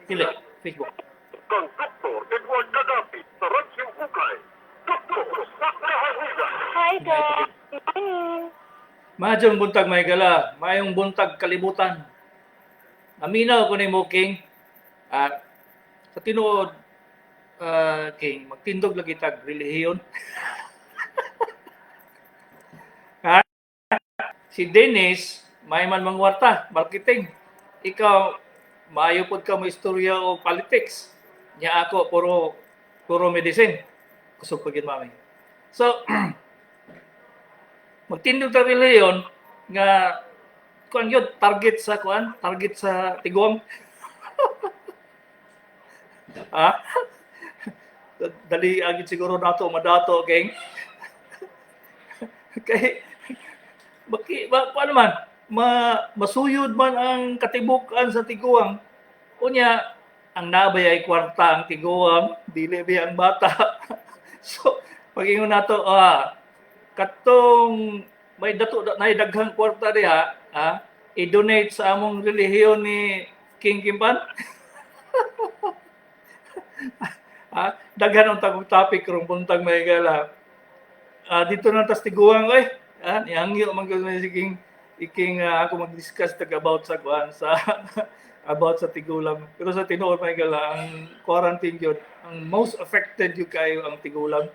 Dili, Facebook. Kang Dr. Edward Kagapi sa Radyo Ukay. Doktor sa Kahahugan. Hi, Dad. Morning. Maayong buntag, mga higala. Maayong buntag, kalibutan. Naminaw ko nimo, King. Sa tinuod, King, magtindog lagi tag relihiyon. Ha? Si Dennis, may man mangwarta, marketing. Ikaw, maayo pod ka mo istorya o politics. Nya ako, puro puro medicine. Kusog pa gyud, mami. So, magtindog ta relihiyon nga kuan yun, target sa kuan, target sa tiguang. Ha? Dali agad siguro nato madato, King. Kay baki ba paano man masuyod man ang katibukan sa tiguang. Unya ang nabay ay kwarta ang tiguang, dili ba ang bata. So pag-ingon nato, katong may dato na daghang kwarta diha, i-donate sa among relihiyon ni King Kimpan. Daghan ang tagong topic karong buntag, mga higala. Dito na tas tiguang oy. Nihangyo man gyud si King iking ako mag-discuss tag about sa kuan sa about sa tigulang. Pero sa tinuod, mga higala, ang quarantine gyud, ang most affected gyud kayo ang tigulang.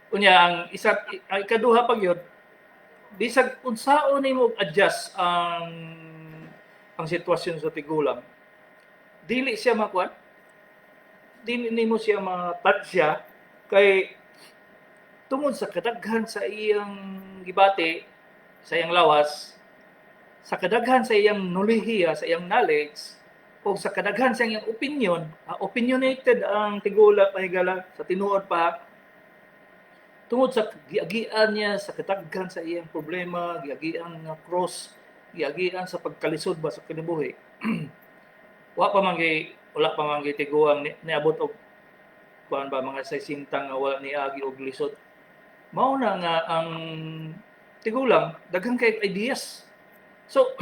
Unya ang isa ang ikaduha pa gyud, bisag unsaon nimo adjust ang sitwasyon sa tigulang, dili siya makuan, dili nimo siya matansya kay tungod sa kadaghan sa iyang gibati sa iyang lawas, sa kadaghan sa iyang nulihiya, sa iyang knowledge, o sa kadaghan sa iyang opinion. Opinionated ang tigulang, mga higala, sa tinuod pa, tungod sa giagian niya sa kadaghan sa iyang problema, giagian nga cross, giagian sa pagkalisod ba sa kinabuhi. Wa pa man gyud wala pa man gyud tiguang niabot og kuan ba, mga 60 nga wala niagi og lisod. Mao na nga ang tigulang daghan kay ideas. So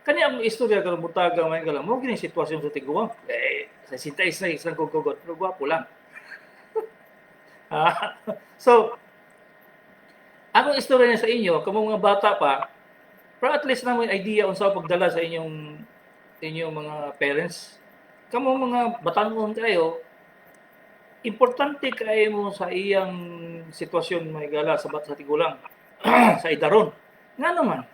kani ang istorya karong buntaga, mga higala, mao gini sitwasyon sa tiguang. Eh, 66 lang kog kugot, pero gwapo lang. So, akong istorya niya sa inyo, kamo mga bata pa, pero at least na may idea unsa pagdala sa inyong inyong mga parents. Kamo mga batanon kayo, importante kayo mo sa iyang sitwasyon, mga higala, sa bat sa tigulang, sa idaron. Nga naman,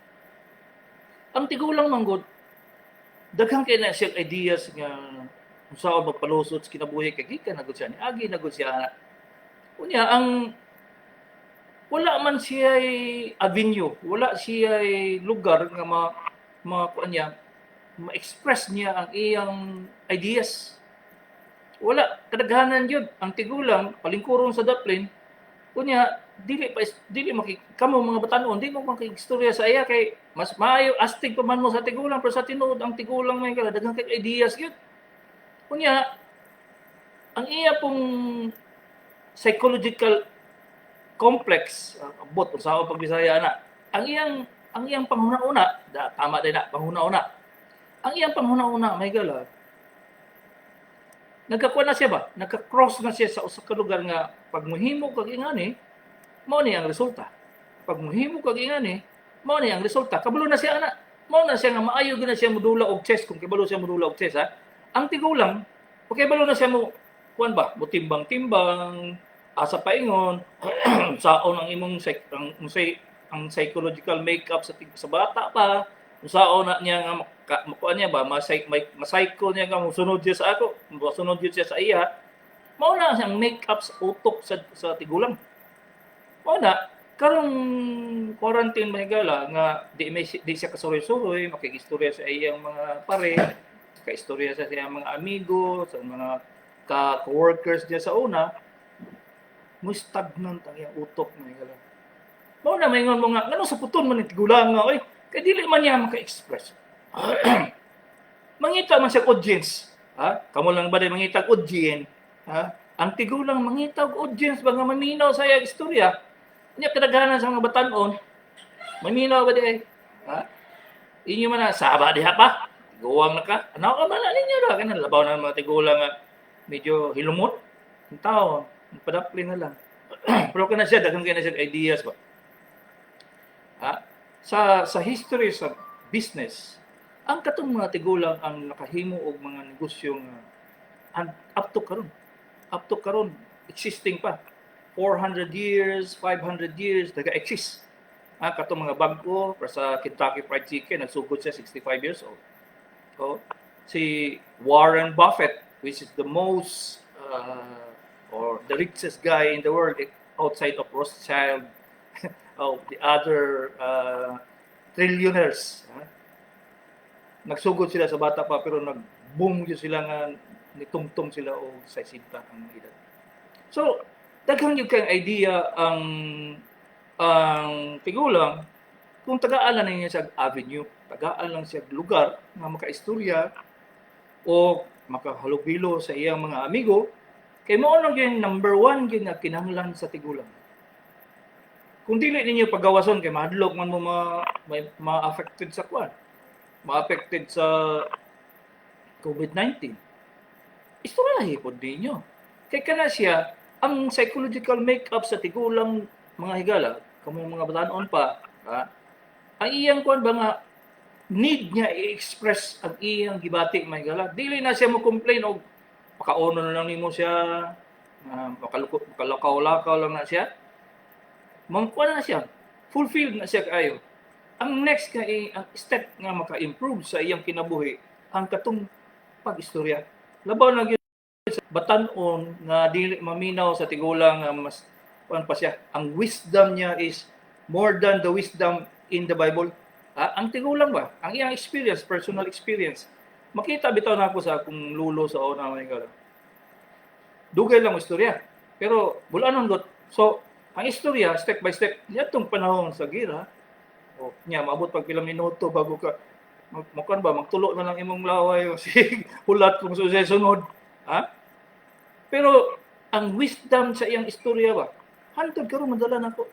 ang tigulang manggod, daghan kay na siya ideas nga unsaon magpalusot sa kinabuhi kay gikan na gud siya ni agi na gud siya ana. Unya ang wala man siya avenue, wala siya lugar nga ma ma kuan niya, ma-express niya ang iyang ideas. Wala kadaghanan yun. Ang tigulang palingkuron sa daplin. Unya dili pa dili maki kamo mga batanon, di mo makiistorya sa iya kay mas maayo astig pa man mo sa tigulang, pero sa tinuod ang tigulang may kala daghan kay ideas gyud. Unya ang iya pong psychological complex, abot unsa pag Bisaya na, ang iyang panghuna-una da, tama din na panghuna-una, ang iyang panghuna-una, mga higala, nagkakuha na siya ba, nagka-cross na siya sa usa ka lugar nga pag muhimo kag ingani, mao ni ang resulta, pag muhimo kag ingani, mao ni ang resulta. Kabalo na siya ana. Mao na siya nga maayo gyud na siya modula og chess, kung kibalo siya modula og chess. Ha, ang tigulang kabalo na siya mo kuan ba, mo timbang-timbang asa paingon saon ang imong psych, ang unsay ang psychological makeup sa bata pa, unsaon na niya nga makuan niya ba, ma-psycho niya nga mosunod siya sa ako, mosunod siya sa iya. Mao na siyang make-up sa utok sa tigulang. Mao na karong quarantine, mga higala, nga di siya kasuroy-suroy makikistorya sa iyang mga pare, kaistorya sa iyang mga amigo, sa mga ka-coworkers niya sa una. Mo stagnant ang iyang utok, mga higala. Mao na maingon mo nga ngano sa puton man ni tigulang nga oy, kay dili man niya maka-express. Mangita man siya audience. Ha, kamo lang ba di mangita og audience? Ha, ang tigulang mangita og audience ba nga maminaw sa iyang istorya niya. Kadaghanan sa mga batanon maminaw ba di ay, ha? Inyo man na saba diha pa. Tiguang na ka. Ano ka man na ninyo ra kanang labaw na mga tigulang nga medyo hilumot. Ang tao, padapli na lang. Pero kana siya, daghan kay na siya ideas ba. Ha? Sa history sa business, ang katong mga tigulang ang nakahimo og mga negosyo nga up to karon. Up to karon existing pa. 400 years, 500 years naga-exist. Ah, katong mga bag-o para sa Kentucky Fried Chicken, nagsugod siya 65 years old. So, si Warren Buffett, which is the most or the richest guy in the world outside of Rothschild, oh, the other trillionaires. Ha? Nagsugod sila sa bata pa, pero nag-boom gyud sila nga nitungtong sila og 60 ang edad. So, daghan gyud kay idea ang tigulang kung tagaan lang ninyo sa avenue, tagaan lang siya lugar nga makaistorya o makahalubilo sa iyang mga amigo, kay mao lang gyud number one gyud nga kinahanglan sa tigulang. Kung dili ninyo pagawason kay mahadlok man mo ma-affected sa kwan, ma-affected sa COVID-19. Istoryahi pod ninyo. Kay kana siya ang psychological makeup sa tigulang, mga higala, kamo mga batanon pa, ha? Ang iyang kuan ba nga need niya i-express ang iyang gibati, mga higala. Dili na siya mo complain og pakaono na lang nimo siya, makalakaw-lakaw lang na siya. Mangkuan na siya, fulfilled na siya kaayo. Ang next nga ang step nga maka-improve sa iyang kinabuhi ang katong pag-istorya. Labaw na gyud sa batan-on nga dili maminaw sa tigulang nga mas kuan pa siya. Ang wisdom niya is more than the wisdom in the Bible. Ah, ang tigulang ba? Ang iyang experience, personal experience. Makita bitaw na ako sa akong lulo sa una, mga higala. Dugay lang ang istorya. Pero bulanon lot. So, ang istorya, step by step, yatong panahon sa gira, o niya, maabot pag pilang minuto bago ka, mag, ba, magtulo na lang imong laway o si hulat kung sunod. Ha? Pero, ang wisdom sa iyang istorya ba, hantod karon madala nako.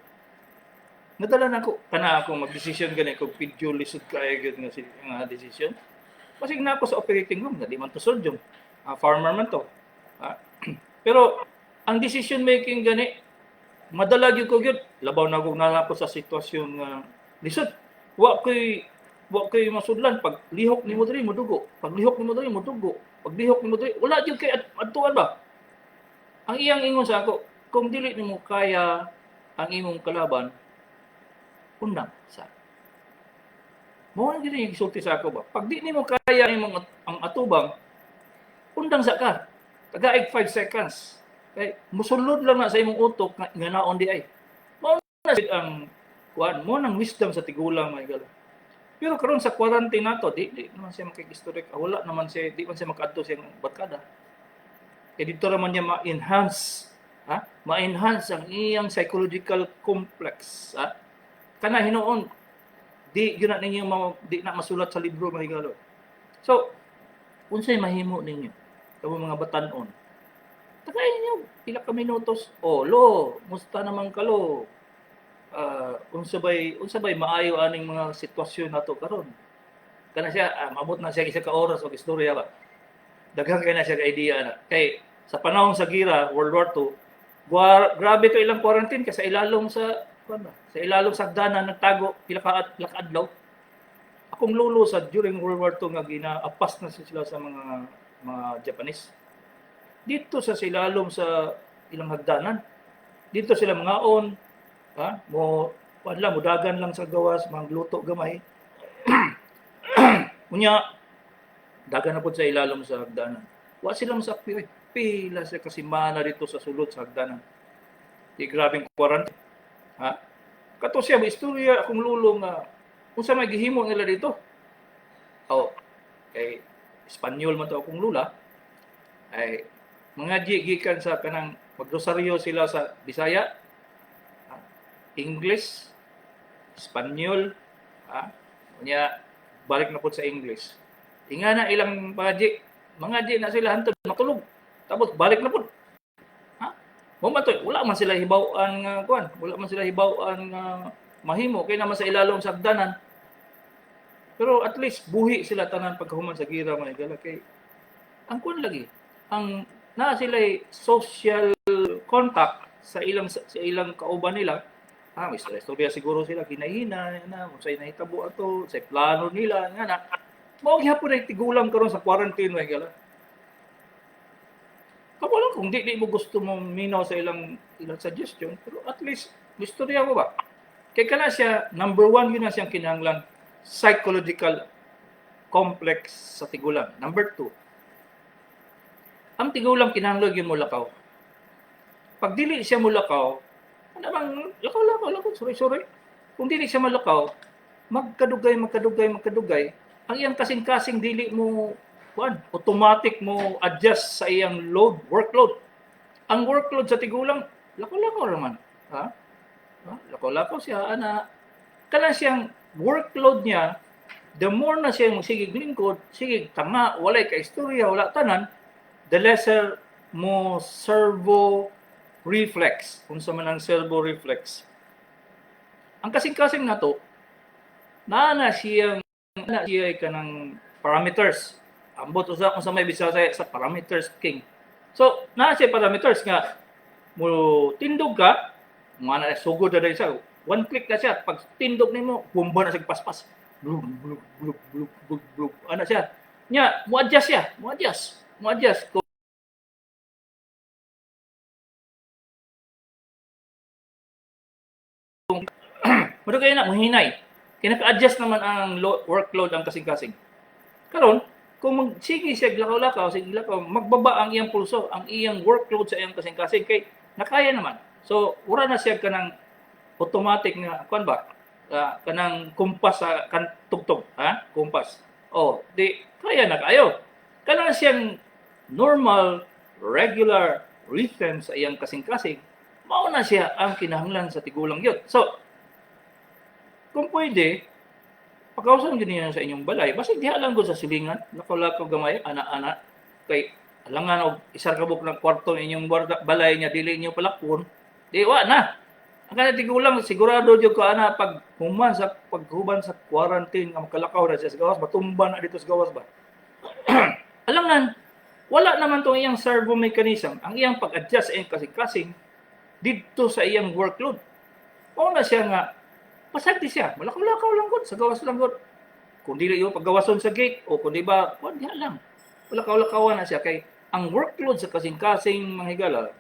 Nadala nako. Kana ako magdesisyon gani kung video lisod kaayo gyud nga nga decision. Basig na ako sa operating room, na di man to surgeon. Ah, farmer man to. Ah, pero ang decision making gani madala gyud ko gyud, labaw na kung naa ko sa sitwasyon nga lisod. Wa koy masudlan. Pag lihok nimo diri, modugo. Pag lihok nimo diri, modugo. Pag lihok nimo diri, wala gyud kay adtuan ba. Ang iyang ingon sa ako, kung dili nimo kaya ang imong kalaban, undang sa. Mao na gyud yung gisulti sa ako ba. Pag di nimo kaya ang imong ang atubang, undang sa ka. Tagaig 5 seconds. Kay musulod lang na sa imong utok nga naon di ay. Mao na ang kuan mo nang wisdom sa tigulang, mga higala. Pero karon sa quarantine nato, di naman siya makikistorek. Ah, wala naman siya, di man siya makaadto sa iyang barkada. Kay dito raman niya ma-enhance, ha? Ma-enhance ang iyang psychological complex, ha? Kana hinuon di gyud na ninyo di na masulat sa libro, mga higalo. So, unsay mahimo ninyo? Kamo mga batan-on. Tagay ninyo pila ka minutos. Oh, lo, musta naman ka, lo? Unsa bay maayo aning mga sitwasyon nato karon? Kana siya, maabot na siya isa ka oras og istorya ba. Daghan kay na siya ka idea na. Kay sa panahon sa gira, World War II, grabe ka ilang quarantine kay sa ilalom sa kuan ba? Sa ilalom sa hagdanan nagtago pila ka adlaw. Akong lolo sa during World War II nga ginaapas na sila sa mga Japanese. Dito sa ilalom sa ilang hagdanan. Dito sila mangaon, ha? Mo kuan lang, mudagan lang sa gawas, mangluto gamay. Unya dagan na pud sa ilalom sa hagdanan. Wa sila masakpi oy. Pila siya kasimana dito sa sulod sa hagdanan. Di grabeng quarantine. Ha? Kato siya may istorya akong lulo nga unsa may gihimo nila dito. Oh, kay Espanyol man to akong lula ay mga gikan sa kanang magrosaryo sila sa Bisaya, ha? English, Espanyol, ha? Unya balik na pud sa English. Inga na ilang mga ji na sila hantod matulog. Tapos balik na pud. Ha? Mo man to, wala man sila hibaw-an nga kuan, wala man sila hibaw-an nga mahimo kay naman sa ilalom sa hagdanan. Pero at least buhi sila tanan pagkahuman sa gira, mga higala, kay ang kuan lagi ang naa sila social contact sa ilang kauban nila. May istorya siguro sila kinahina na unsay nahitabo ato sa plano nila nga na mao gihapon ay tigulang karon sa quarantine, mga higala. Kamo lang kung di mo gusto mo minaw sa ilang ilang suggestion, pero at least istorya mo ba kay kana siya. Number one, yun na siyang kinahanglan, psychological complex sa tigulang. Number two, ang tigulang kinahanglan yun mo lakaw. Pag dili siya mo lakaw, ano bang lakaw, lakaw, lakaw, sorry, sorry, kung dili siya malakaw, magkadugay, magkadugay, magkadugay, ang iyang kasing-kasing dili mo kuan, automatic mo adjust sa iyang load, workload. Ang workload sa tigulang, lakaw-lakaw raman, ha? Ha? Lakaw-lakaw siya ana, kana siyang workload niya. The more na siya sige lingkod, sige tanga, walay ka istorya, wala tanan, the lesser mo servo reflex. Unsa man ang servo reflex? Ang kasing-kasing nato, naa na siyang na siya kanang parameters. Ambot usa kung sa may bisaya sa parameters king. So, naa siya parameters nga mo tindog ka, mga na sugod na dahil siya. One click na siya. Pag tindog nimo, bumba na siya paspas. Blub, blub, blub, blub, blub, blub. Ano siya? Nya, mo adjust siya. Mo adjust. Mo adjust. Kung Muro kayo na, muhinay. Kinaka-adjust naman ang workload ang kasing-kasing. Karon, kung magsige siya lakaw-lakaw, sige lakaw, magbaba ang iyang pulso, ang iyang workload sa iyang kasing-kasing kay nakaya naman. So, wala na siya kanang automatic nga kuan ba? Kanang kumpas sa kan tugtog, ha? Kumpas. Oh, di kaya na kayo. Kanang siyang normal, regular rhythm sa iyang kasing-kasing, mao na siya ang kinahanglan sa tigulang yun. So, kung pwede, pagkausan gyud niyo sa inyong balay, basta diha lang gud sa silingan, lakaw-lakaw gamay, ana-ana, kay alangan og isa ka buok ng kwarto inyong balay niya dili niyo palakpon, di wa na. Ang kanang tigulang sigurado jud ka ana pag human sa paghuban sa quarantine nga makalakaw na siya sa gawas, matumba na dito sa gawas ba. Alangan, wala naman tong iyang servo mechanism, ang iyang pag-adjust sa iyang kasing-kasing didto sa iyang workload. Mao na siya nga pasagdi siya, malakaw-lakaw lang gud sa gawas lang gud. Kung dili yung paggawason sa gate o kung di ba, kuan diha lang. Malakaw-lakawan na siya kay ang workload sa kasing-kasing, mga higala,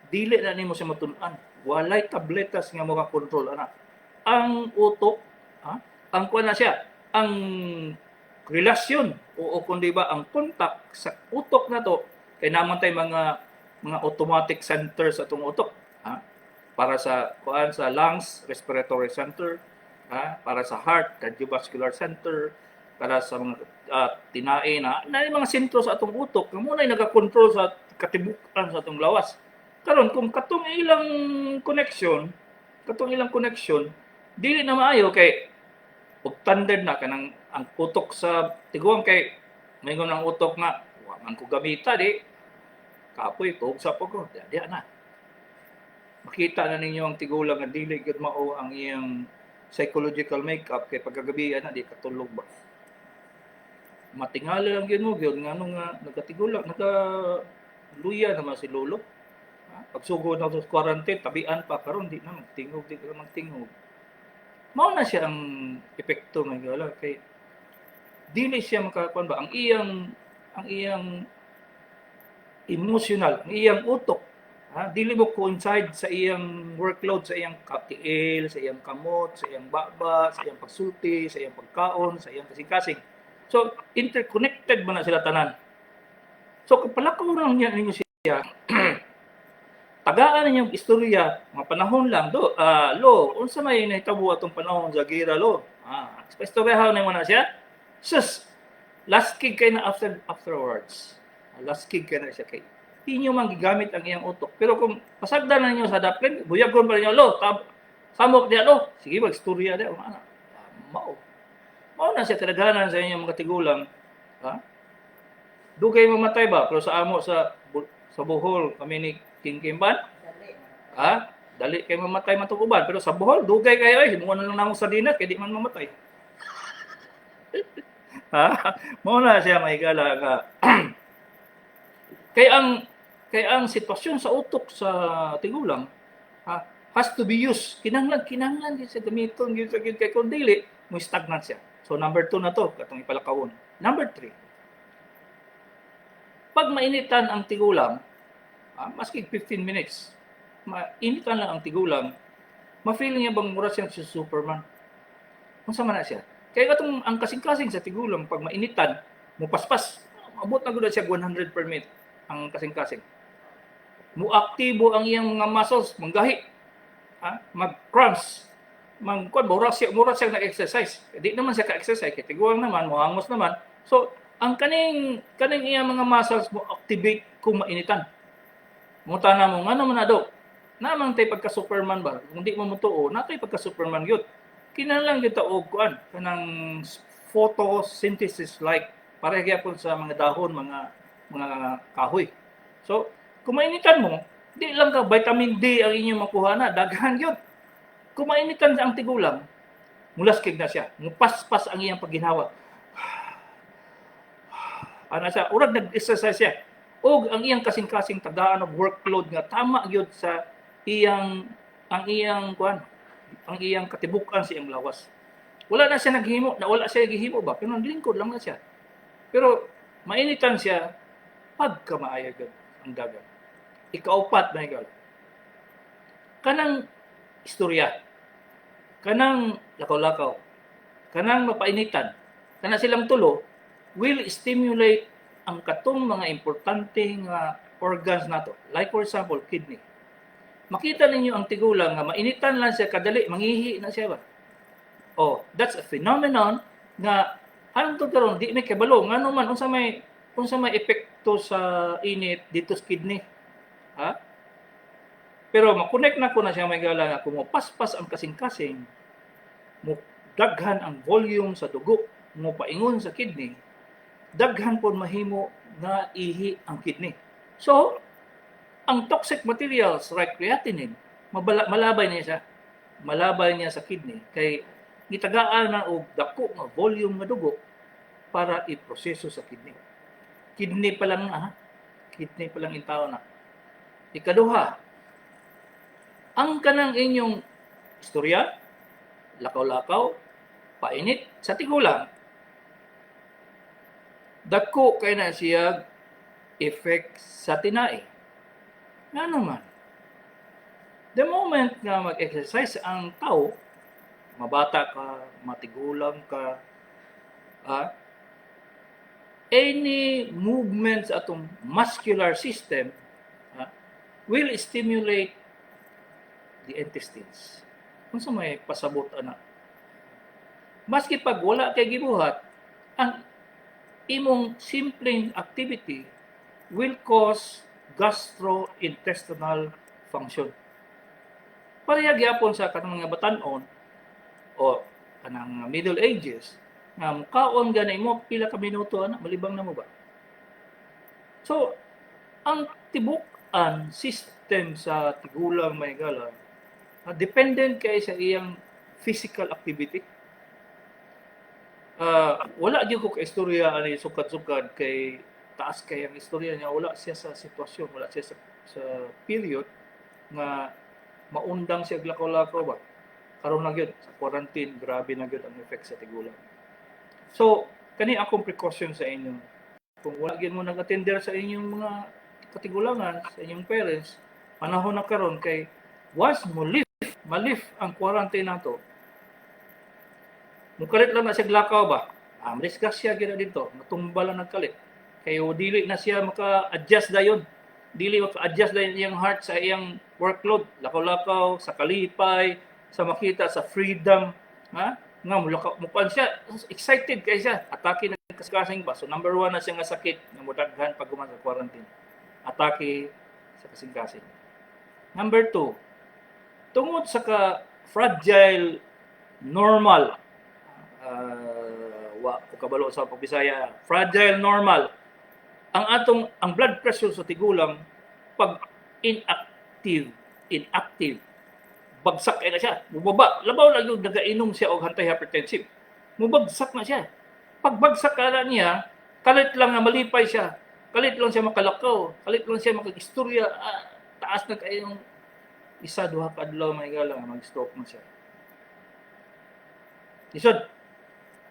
dili na nimo siya matun-an. Walay tabletas nga makakontrol ana. Ang utok, ha? Ang kuan na siya, ang relasyon o kung di ba ang contact sa utok na to kay naman tay mga automatic center sa atong utok, ha? Para sa kuan sa lungs, respiratory center, ha? Para sa heart, cardiovascular center, para sa mga tinae na na yung mga sentro sa atong utok nga muna nagakontrol sa katibukan sa atong lawas. Karon kung katong ilang connection dili na maayo kay obtunded na kanang ang utok sa tiguang, kay maingon ang utok nga wa man ko gamita, di kapoy, tuog sa po ko di, di na makita na ninyo ang tigulang nga dili gyud mao ang iyang psychological makeup kay pagkagabi na di katulog ba, matingala lang gyud mo gyud ngano nga nagkatigulang, naka luya naman si lolo. Ha? Pagsugod na sa quarantine, tabian pa, karon di na magtingog, di ka magtingog. Mao na siya ang epekto, mga higala, kay dili siya makakuan ba ang iyang emotional, ang iyang utok, ha, dili mo coincide sa iyang workload, sa iyang tiil, sa iyang kamot, sa iyang baba, sa iyang pagsulti, sa iyang pagkaon, sa iyang kasing-kasing. So interconnected man na sila tanan. So kung palakaw lang niya ninyo siya, tagaan ninyong istorya, mga panahon lang do, lo, unsa may nahitabo atong panahon sa gira, lo? Istoryahan nimo na siya. Sus, last kick kay na afterwards. Last kick kay na siya kay di nyo man gigamit ang iyang utok. Pero kung pasagdan na ninyo sa daplin, buyagon pa ninyo, lo, tab, samok diya, lo, sige, mag-istorya diya, mga anak. Mao. Mao na siya kadaghanan sa inyong mga tigulang. Ha? Dugay mamatay ba? Pero sa amo sa Bohol, kami ni King Kimban, ha? Dali kay mamatay man tong uban, pero sa Bohol dugay kayo ay, himuon na lang namo sardinas kay di man mamatay. Ha? Mao na siya, mga higala, nga kay ang sitwasyon sa utok sa tigulang, ha, has to be used. Kinahanglan gyud sa gamiton gyud sa gyud kay kung dili mo stagnant siya. So number 2 na to katong ipalakawon. Number 3. Pag mainitan ang tigulang, maski 15 minutes, mainitan lang ang tigulang, ma-feel niya bang mura siyang si Superman. Unsa man na siya? Kaya katong ang kasing-kasing sa tigulang pag mainitan, mupaspas, abot na gud siya 100 per minute ang kasing-kasing. Muaktibo ang iyang mga muscles, manggahi, ha? Mag-cramps, mag mura siya nag-exercise. Di naman siya ka-exercise kay tigulang naman, mohangos naman. So, ang kaning iyang mga muscles mo activate kung mainitan. Mutana mo ngano man na daw? Namang tay pagka Superman ba? Kung di mo motuo, natay pagka Superman gyud. Kinahanglan gyud ta og kuan kanang photosynthesis like pareha gyapon sa mga dahon, mga kahoy. So, kung mainitan mo, di lang ka vitamin D ang inyong makuha na, daghan gyud. Kung mainitan ang tigulang, mulaskig na siya, mupaspas ang iyang pagginhawa. Ana siya, urag nag-exercise siya. Og ang iyang kasing-kasing tagaan og workload nga tama gyud sa iyang ang iyang kuan, ang iyang katibukan sa iyang lawas. Wala na siya naghimo, na wala siya gihimo ba, pero naglingkod lang na siya. Pero mainitan siya pagka maayo gyud ang dagan. Ikaupat na ikaw. Kanang istorya, kanang lakaw-lakaw, kanang mapainitan, kana silang tulo will stimulate ang katong mga importante nga organs nato. Like for example, kidney. Makita ninyo ang tigulang nga mainitan lang siya kadali, mangihi na siya ba? Oh, that's a phenomenon nga hangtod karon di may kabalo ngano man unsa may epekto sa init dito sa kidney. Ha? Pero makonect na ko na siya, mga higala, nga kung mopaspas ang kasing-kasing, mo daghan ang volume sa dugo mo paingon sa kidney, daghan pod mahimo nga ihi ang kidney. So, ang toxic materials like creatinine, malabay niya siya. Malabay niya sa kidney kay gitagaan na og dako nga volume nga dugo para iproseso sa kidney. Kidney pa lang ha. Kidney pa lang intaw na. Ikaduha, ang kanang inyong istorya, lakaw-lakaw, painit sa tigulang, dako kay na siya effect sa tinai. Ngano man? The moment nga mag-exercise ang tao, mabata ka, matigulang ka, any movement sa atong muscular system will stimulate the intestines. Kung sa may pasabot ana. Maski pag wala kay gibuhat, ang imong simpleng activity will cause gastrointestinal function. Pareha gyapon sa kanang mga batan-on o kanang middle ages nga mukaon gani mo pila ka minuto ana, malibang na mo ba. So ang tibuk-an system sa tigulang, mga higala, dependent kay sa iyang physical activity. Wala gyud ko ka istorya ani sukad-sukad kay taas kay ang istorya niya, wala siya sa sitwasyon, wala siya sa period nga maundang siya lakaw-lakaw ba. Karon na gyud sa quarantine, grabe na gyud ang effect sa tigulang. So kani akong precaution sa inyo: kung wala gyud mo nag-attender sa inyong mga katigulangan, sa inyong parents, panahon na karon kay once mo lift ma-lift ang quarantine nato, mukalit lang na siya lakaw ba, disgrasya gyud na dito, matumba lang nagkalit kayo, dili na siya maka-adjust dayon, dili maka-adjust dayon iyang heart sa iyang workload, lakaw-lakaw sa kalipay sa makita sa freedom, ha, nga mulakaw mukuan siya, excited kay siya, atake na kasing ba. So number one na siya nga sakit nga modaghan pag human sa quarantine, atake sa kasing-kasing. Number two, tungod sa ka fragile normal, wa ko kabalo sa pagbisaya, fragile normal ang atong ang blood pressure sa tigulang. Pag inactive inactive, bagsak kay na siya, mubaba, labaw na yung nagainom siya og antihypertensive, mubagsak na siya. Pagbagsak ka na niya, kalit lang nga malipay siya. Kalit lang siya makalakaw. Kalit lang siya makag-istorya. Ah, taas na kayong isa, duha ka adlaw, mga higala, mag-stroke na siya. Isod,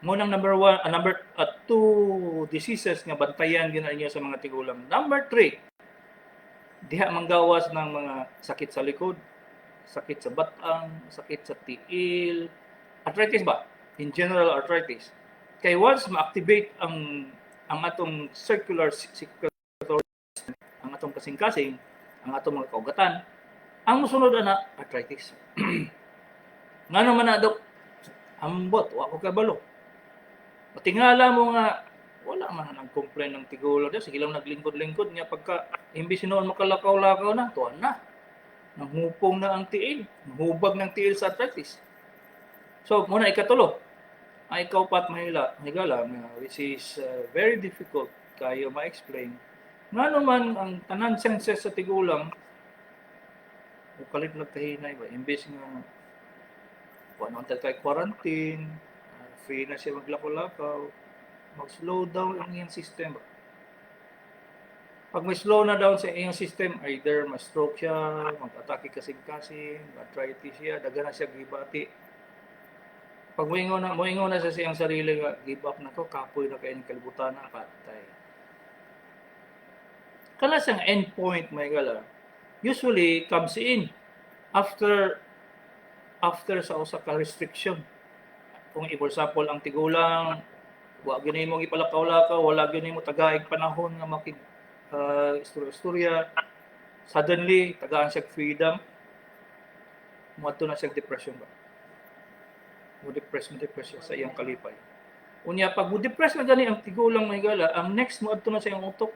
munang number one, number two diseases nga bantayan gina niyo sa mga tigulang. Number three, diha manggawas ng mga sakit sa likod, sakit sa batang, sakit sa tiil, arthritis ba? In general, arthritis. Kay once ma-activate ang atong circular circulatory system, ang atong kasing-kasing, ang atong mga kaugatan, ang musunod ana, arthritis. Ngano man na, Dok? Ambot, wa ko kabalo. Matingala mo nga wala man na nag-complain ng tigulang. Sige lang naglingkod-lingkod niya, pagka imbis noon makalakaw-lakaw na, tuwan na. Nanghupong na ang tiil. Hubag ng tiil sa arthritis. So, muna ikatulo. Ang ikaupat, mahila, higala, nga, which is very difficult kayo ma-explain. Nga naman ang tanan senses sa tigulang, mukalit nagkahinay ba? Imbes nga wala naman kay quarantine, free na siya maglakaw-lakaw, mag-slow down ang iyang system ba? Pag may slow na down sa iyang system, either ma-stroke siya, mag-atake kasing-kasing, arthritis siya, daghan na siya gibati. Pag moingon na siya sa iyang sarili nga, "Give up na ko, kapoy na kayo ng kalibutan na," patay. Kana siyang endpoint, mga higala, usually comes in after after sa usa ka restriction. Kung for example, ang tigulang, wa gyud nimo ipalakaw-lakaw, wala gyud nimo tagaig panahon nga makig istorya-istorya, suddenly tagaan siya freedom, moadto na siya depression ba. Mo depress siya sa iyang kalipay. Unya pag mo depress na gani ang tigulang, mga higala, ang next mo adto na sa iyang utok,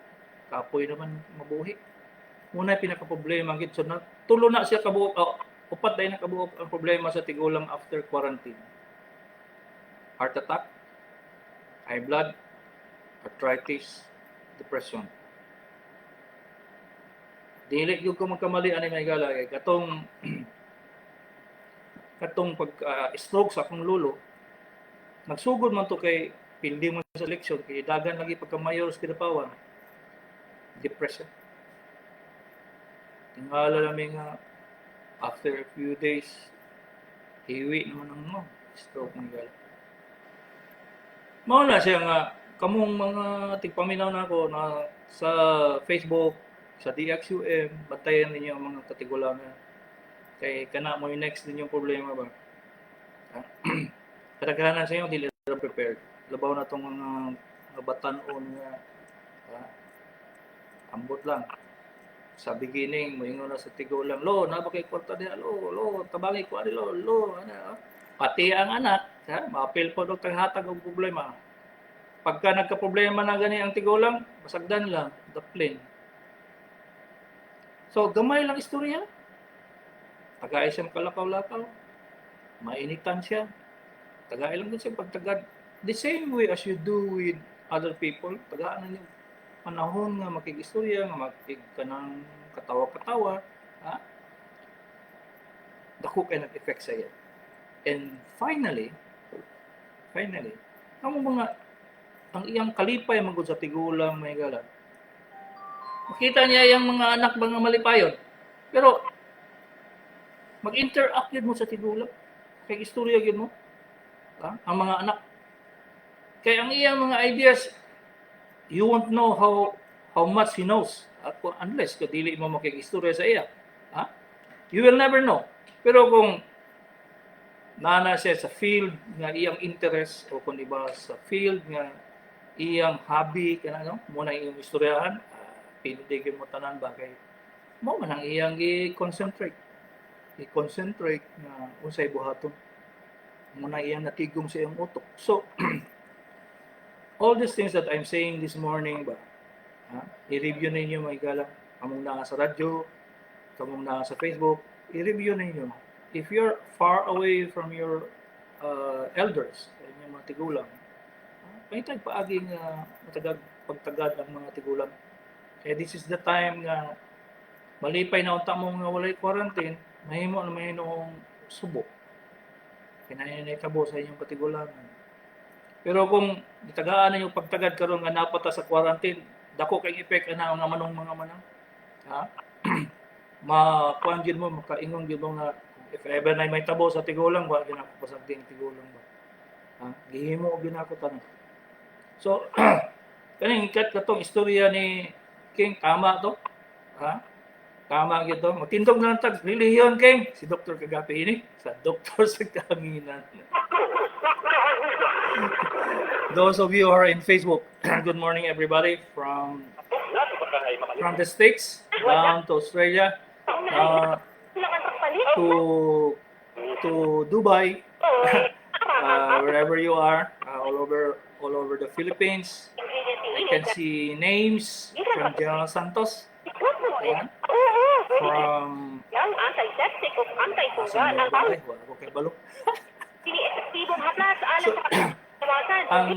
kapoy naman mabuhi. Muna pinaka problema gid. So na tulo na siya kabuok, oh, upat dahil na kabuok ang problema sa tigulang after quarantine: heart attack, high blood, arthritis, depression. Dili gyud ko magkamali ani, mga higala, kay katong katong pag stroke sa akong lolo, nagsugod man to kay pildi mo sa eleksyon, kay dagan lagi pagka mayor sa Kidapawan. Depression. Tingala namin nga after a few days, hiwi naman ang mo stroke ng gala. Mao na siya nga kamong mga tigpaminaw nako na sa Facebook, sa DXUM, bantayan ninyo ang mga katigulangan. Kay kana mo yung next ninyong problema ba. Kadaghanan sa inyo dili ra prepared. Labaw na tong mga batan-on nga ambot lang. Sa beginning, moingon na sa tigulang, "Lo, naa ba kay kwarta diha, lo? Lo, tabangi ko ani, lo, lo," ano, ah. Pati ang anak, ha, maapil po og taghatag og problema. Pagka nagka-problema na gani ang tigulang, masagdan lang, daplin. So, gamay lang istorya. Tagay siya makalakaw-lakaw. Mainitan siya. Tagay lang din siya pagtagad. The same way as you do with other people, tagaan na niyo panahon nga makig-istorya, nga makig kanang katawa-katawa, ha? Dako kay nag-effect sa iya. And finally, finally, ang mga ang iyang kalipay man gud sa tigulang, mga higala. Makita niya yung mga anak mga malipayon. Pero mag-interact yun mo sa tigulang. Kay istorya yun mo. Ha? Ang mga anak. Kay ang iyang mga ideas, you won't know how much he knows. At unless ka dili mo makikistorya sa iya. Ha? You will never know. Pero kung nana siya sa field nga iyang interest o kung iba sa field nga iyang hobby kana, no, mo na iyang istoryahan, pindig mo tanan ba, kay mo man ang iyang i-concentrate i-concentrate nga unsay buhaton mo na iyang natigom sa iyang utok. So all these things that I'm saying this morning ba, ha, i-review ninyo, mga higala, kamong naa sa radyo, kamong naa sa Facebook, i-review ninyo. If you're far away from your elders, inyong mga tigulang, pangitag paagi nga matagag pagtagad ang mga tigulang. Kaya this is the time nga malipay na unta mo nga walay quarantine, mahimo na mahimong subo. Kinahanglan kabo sa inyong katigulangan. Pero kung gitagaan na yung pagtagad karon nga napata sa quarantine, dako kay effect ana nga manong mga manang. Ha? Ma kuan gyud mo, makaingon gyud mo nga if ever na may tabo sa tigulang, wa gyud ako pasagdi ang tigulang ba. Ha? Gihimo gyud nako tanan. So kaning kat katong istorya ni King, tama to. Ha? Tama gyud to. Magtindog na lang tag relihiyon, King. Si Dr. Kagapi ini sa Doktor sa Kahanginan. Doktor sa Kahanginan. Those of you who are in Facebook, good morning, everybody, from the States down to Australia, to Dubai, wherever you are, all over the Philippines. I can see names from General Santos, ayan, from Yang antiseptic o antifungal Asa ang mo ba? Wala ko kay balo. epektibo haplas alang So, sa kawasan. ang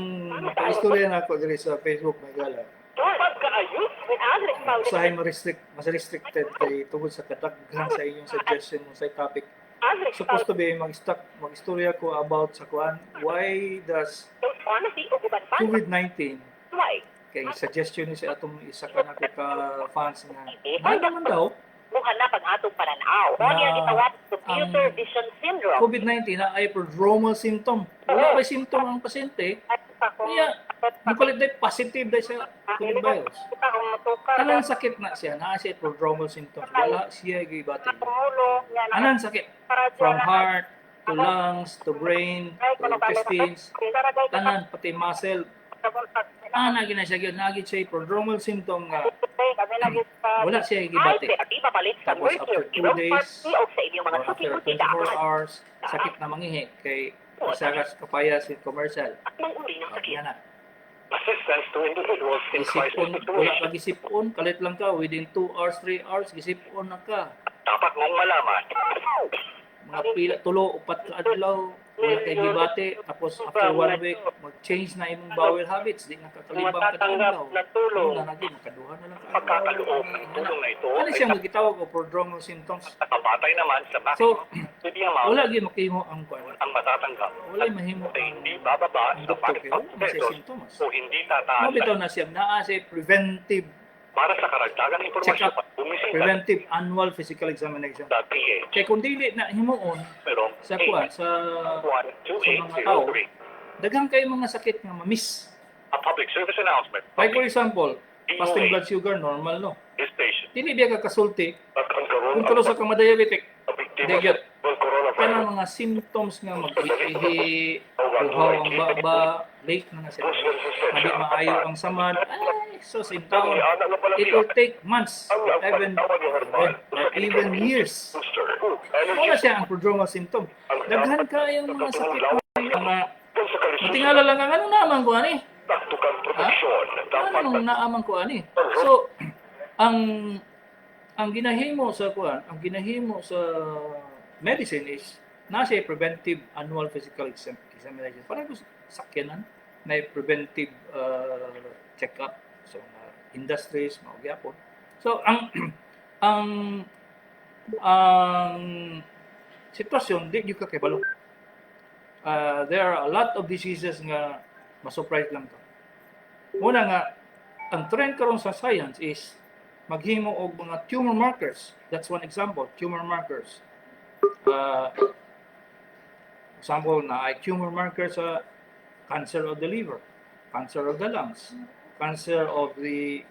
istorya na ako diri sa Facebook, may gala. Pagkaayos with Agric powder. Usahay ma-restrict, mas restricted kay tungod sa kadaghan sa inyong suggestion mo sa topic. Agric Supposed to be mag-stock mag-istorya ko about sa kuan, why does pharmacy o uban pa. COVID-19, Why? kay suggestion ni sa atong isa ka nako ka fans nga nga naman daw Muhanap ang atong pananaw. Na Mo niya gitawag computer ang vision syndrome. COVID-19 na ay prodromal symptom. Wala pa symptom ang pasyente. Kaya, mukalit day positive day sa COVID virus. Tanan sakit na siya, naa siya prodromal symptoms. Wala siya gibati. Tanan sakit from heart to lungs to brain to intestines, tanan, pati muscle. Ana gina siya gyud, naa gyud siya prodromal symptom nga wala siya gibati. Tapos after 2 days or after 24 hours, sakit na mangihi kay isa ka kapaya si commercial. Oh, yan na. Assistance to individuals in crisis Gisipon, wala situation. ka gisipon, kalit lang ka, within 2 hours, 3 hours, gisipon na ka. Dapat mong malaman. Mga pila, tulo, upat ka adlaw, wala kay gibati, tapos after one week, mag-change na imong bowel habits, di na kakalibang ka Matatanggap adlaw. na tulong. Ano na lagi, makaduha na lang ka. Pagkakaloob ng tulong na ito Ano ay siya magitawag o prodromal symptoms? nakabatay naman sa So, maximum the amount wala gyud makahimo ang kuan. ang matatanggap Wala mahimo ay ang hindi bababa ang sa doktor kay wala 5,000 man siya pesos sintomas. o hindi tataas Mao bitaw na siya naa siya preventive para sa karagdagang impormasyon. check-up, Bumisita preventive annual physical examination. sa PH Kay kung dili na himuon merong sa kuan sa mga tao, 12803. daghan kay mga sakit nga ma-miss. A public service announcement from Like for example, fasting DOH, blood sugar normal, no. this station. Dili biya ka kasulti At ang karon kung tulo sa ka madiabetic. biktima Di gyud. sa coronavirus. Kanang mga symptoms nga mag-ihi, uhaw ang baba, late na nga sila. Madi maayo ang samad. Ay, so in taon, it will take months, or even years. Booster. Wala siya ang prodromal symptom. Daghan kayong mga sakit mga matingala lang ang ano naman ko ani. Taktukan proteksyon. Dapat Ano nung naaman ko ani? So ang ginahimo sa kuan, ang ginahimo sa medicine is nasa preventive annual physical examination. Para ko sakyanan na preventive check-up sa mga industries, mga gyapon. So ang sitwasyon di gyud ka kabalo. There are a lot of diseases nga ma-surprise lang ka. Muna nga ang trend karon sa science is maghimo og mga tumor markers. That's one example, tumor markers. Example na ay tumor marker sa cancer of the liver, cancer of the lungs, cancer of the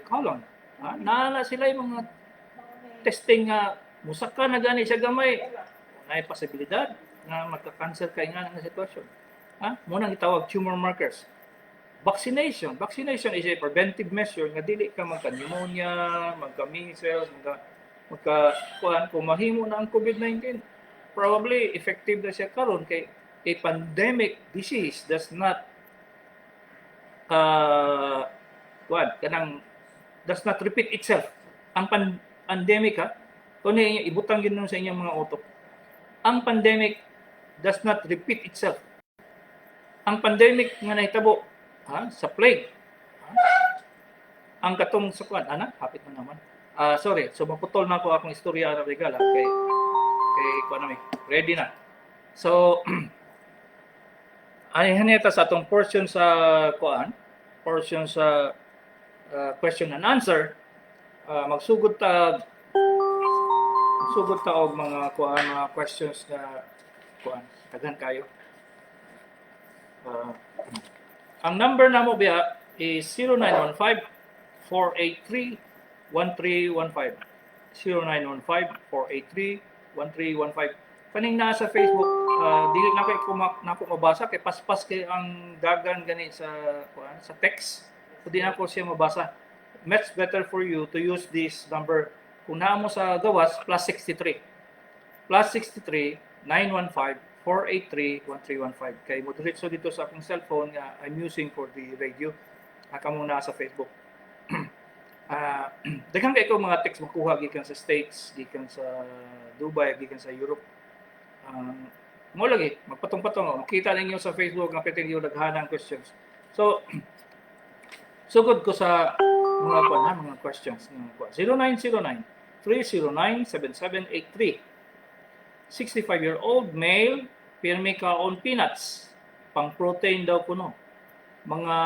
colon. Ha? Naa sila yung mga testing nga musaka na gani siya gamay, naay posibilidad nga magka-cancer kay nga nga sitwasyon. Ha? Muna gitawag tumor markers. Vaccination. Vaccination is a preventive measure nga dili ka magka-pneumonia, magka-measles, magka kuan. Kung mahimo na ang COVID-19, probably effective na siya karon kay a pandemic disease does not kuan kanang does not repeat itself. Ang pandemic, ha, kung inyo ibutang gyud nun sa inyong mga utok. Ang pandemic does not repeat itself. Ang pandemic nga nahitabo, ha, sa plague, ha, ang katong sa kuan ana, hapit na naman. Ah, sorry, so maputol na ako akong istorya ana regala kay kuan na mi. Ready na. So Ay haneta sa atong portion sa kuan, portion sa question and answer. Magsugod ta og mga kuan, mga questions na kuan, daghan kayo. Ang number namo biya is 0915 483 1315. 0915 483 1315. Kaning naa sa Facebook, dili na kay ko nako mabasa kay paspas kay ang dagan gani sa kuan, sa text. So di nako siya mabasa. Much better for you to use this number. Kung naa mo sa gawas, +63. +63 915 483 1315. Kay mo diretso dito sa akong cellphone nga I'm using for the radio. Kamo naa sa Facebook. Daghan kay ko mga text makuha gikan sa States, gikan sa Dubai, gikan sa Europe. Mo lagi magpatong-patong, oh. Makita ninyo sa Facebook nga pwede ninyo daghanang questions. So sugod ko sa mga kuan ha, mga questions nga kuan. 0909 309 7783. 65-year-old male, pirmi kaon peanuts. Pang protein daw kuno. Mga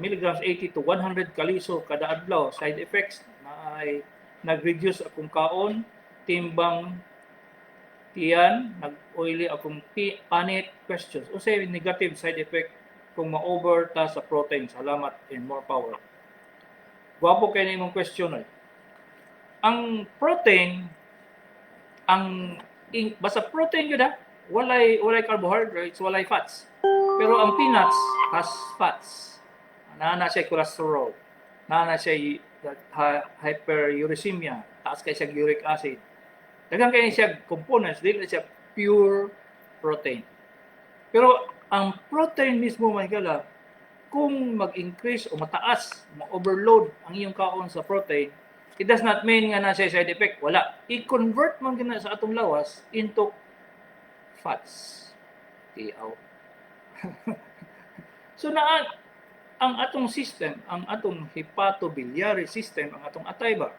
milligrams 80 to 100 kaliso kada adlaw. Side effects na ay nag-reduce akong kaon, timbang tiyan, nag-oily akong panit. Questions. Unsay negative side effect kung ma-over ta sa protein? Salamat and more power. Gwapo kay imong question ay. Ang protein, ang basta protein yun ha, walay carbohydrates, walay fats. Pero ang peanuts has fats. Naa na siya cholesterol. Naa na siya hyperuricemia. Taas kay siya uric acid. Daghan kay siya components, dili na siya pure protein. Pero ang protein mismo, mga higala, kung mag-increase o mataas, ma-overload ang iyong kaon sa protein, it does not mean nga na siya side effect. Wala. I-convert man gina sa atong lawas into fats. Tiaw. So naa ang atong system, ang atong hepatobiliary system, ang atong atay ba,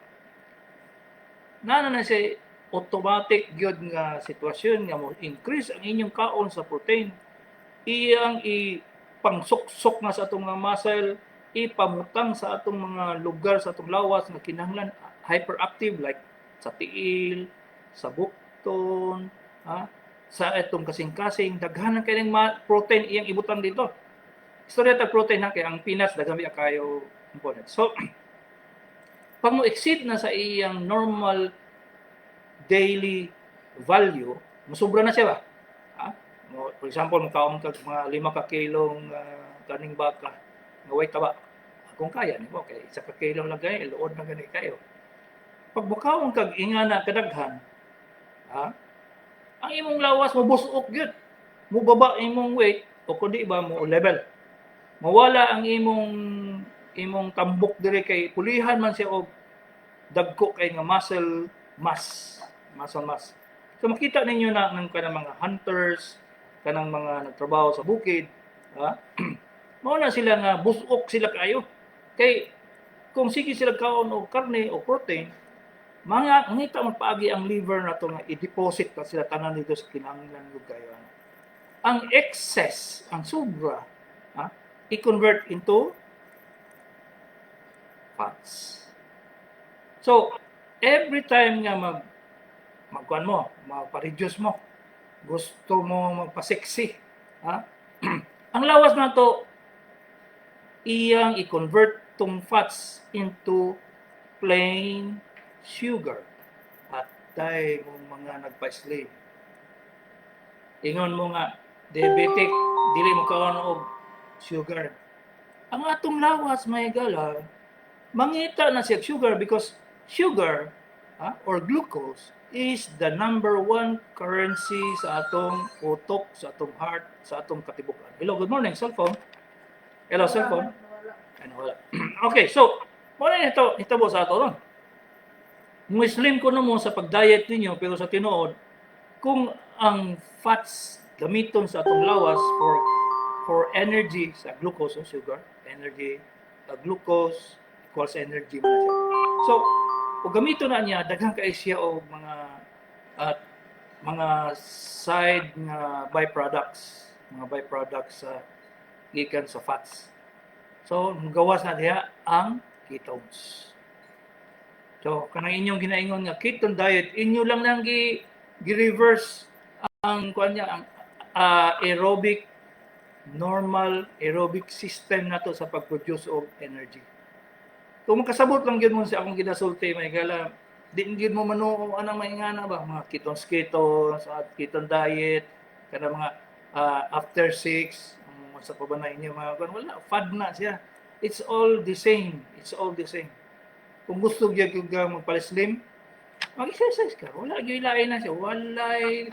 naa na siya automatic gyud nga sitwasyon nga mo increase ang inyong kaon sa protein, iyang ipangsuksok na sa atong mga muscle, ipamutang sa atong mga lugar sa atong lawas nga kinahanglan hyperactive, like sa tiil, sa bukton, ha? Sa atong kasing-kasing, daghan ang kayong protein iyang ibutang dito. Istorya ta protein ha, kay ang peanuts daghan biya kayo component. So, pag mo exceed na sa iyang normal daily value, musobra na siya ba? Ha? Mo, for example, mukaon kag mga 5 ka kilong kaning baka nga way taba. Kung kaya nimo kay 1 ka kilo lang gani, luod na gani kayo. Pag mukaon kag ingana kadaghan, ha? Ang imong lawas mobusok gyud. Mubaba imong weight o kundi ba mo level. Mawala ang imong tambok dire kay pulihan man siya og dagko kay nga muscle mass, muscle mass. So makita ninyo na ng kanang mga hunters, kanang mga nagtrabaho sa bukid, ha? Mao na sila nga busok sila kayo. Kay kung sige sila kaon og karne o protein, mga ngita magpaagi ang liver nato nga i-deposit na sila tanan dito sa kinahanglan gyud kayo. Ang excess, ang sobra, ha, i-convert into fats. So, every time nga magkuan mo, magpa-reduce mo, gusto mo magpa-sexy, ha? Ang lawas nato iyang i-convert tong fats into plain sugar. Patay mong mga nagpa-slim. Ingon mo nga diabetic, dili mo kaon og sugar. Ang atong lawas, may gala, mangita na siya sugar because sugar, ha, or glucose is the number one currency sa atong utok, sa atong heart, sa atong katibukan. Hello, good morning, cellphone. Hello, cellphone. Ano, wala. Okay, so, muna ito, hitabo sa ato ron. Muslim ko mo sa pag-diet ninyo, pero sa tinuod, kung ang fats gamiton sa atong lawas for energy sa glucose o sugar, energy, glucose equals energy man na siya. So, kung gamiton na niya, daghan kay siya og mga at mga side nga byproducts. Mga byproducts sa gikan sa fats. So, gawas na diha ang ketones. So, kanang inyong ginaingon nga ketone diet, inyo lang nang gi, gi-reverse ang kuan niya, ang aerobic, normal aerobic system nato sa pag-produce og energy. Kung makasabot lang gyud mo sa akong ginasulti, may gala, di gyud mo manuo anang maingana ba mga ketones ketones at ketone diet kada mga after 6 sa pa ba na inyo mga kuan, wala, fad na siya. It's all the same, it's all the same. Kung gusto gyud ka magpalislim, mag-exercise ka. Wala gyud lain na siya, walay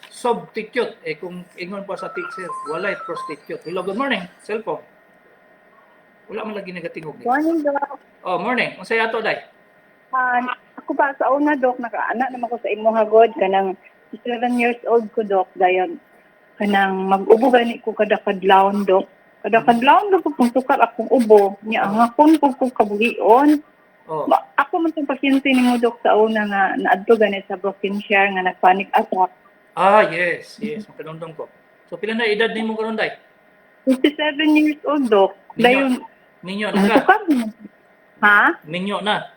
substitute. Eh kung ingon pa sa teacher, walay prostitute. Hello, good morning. Cellphone. Wala man lagi nagatingog ni. Morning, Doc. Oh, morning. Unsay ato, day? Ah, ako pa sa una, Doc, nakaana naman ko sa imuha god kanang 7 years old ko, Doc, dayon kanang mag-ubo gani ko kada kadlawon, Doc. Kada kadlawon, Doc, kung sukar akong ubo, niya ang hakon ko kung kabuhion. Ako man tong pasyente nimo, Doc, sa una nga naadto gani sa Brokenshire nga nag-panic attack. Ah, yes. Makanundong ko. So pila na edad nimo karon, day? 57 years old, Doc. Dayon Minyo na ka. mutukar mo. Ha? Minyo na.